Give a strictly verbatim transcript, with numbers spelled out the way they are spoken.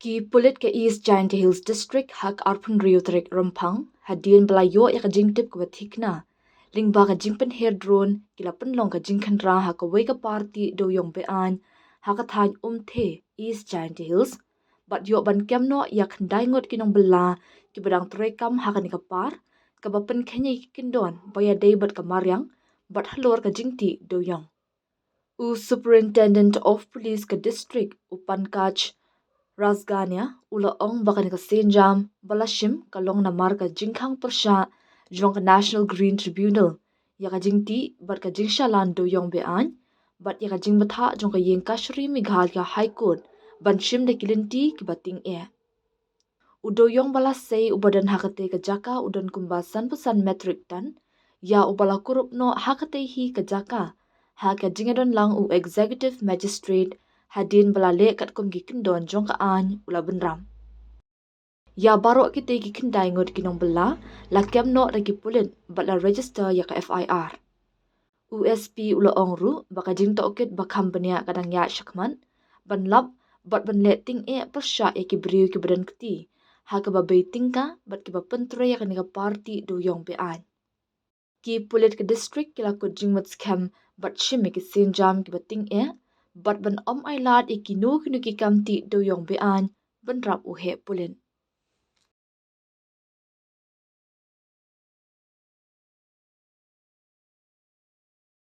Ki pulit ka East Jaintia Hills District ha ka arphew hynriew tarik Rymphang, hadien ba la ïoh ïa ka jingtip kaba thikna lyngba ka jingpynher drone, ki la pynlong ka jingkhynra ha kawei ka par tih dewïong be-aiñ ha ka thaiñ Umthe, East Jaintia Hills, bad ïoh ban kem noh ïa khyndai ngut ki nongbylla kiba dang treikam ha kane ka par, kaba pynkheiñ ïa ki kyndon ba ïadei bad ka mariang bad halor ka jingtih dewïong. U Superintendent of Police ka district, u Pankaj Rasgania, u la ong ba kane ka sienjam ba la shim ka long namar ka jingkhang pyrshah jong ka National Green Tribunal ïa ka jingtih bad ka jingshalan dewïong be-aiñ, bad ïa ka jingbthah jong ka ïing kashari Meghalaya High Court ban shim da ki lynti kiba tyngeh. U dewïong ba la sei uba don ha katei ka jaka u don kumba sanphew san metric ton, ïa uba la kurup noh ha katei hi ka jaka ha ka jingïadon lang u Executive Magistrate, hadien ba la leh katkum ki kyndon jong ka aiñ, u la bynrap. Ïa baroh kitei ki khyndai ngut ki nongbylla la kem noh da ki pulit bad la register ïa ka F I R. U S P u la ong ruh ba ka jingtohkit ba kham bniah ka dang ïaid shakhmat ban lap bad ban leh tyngeh pyrshah ïa ki briew kiba don kti ha kaba bei tyngka bad kiba pyntrei ïa kane ka par tih dewïong be-aiñ. Ki pulit ka district ki la kut jingmut skhem bad shim ïa ki sienjam kiba tyngeh bad ban ym ailad ïa kino kino ki kam tih dewïong be-aiñ bynrap u heh pulit.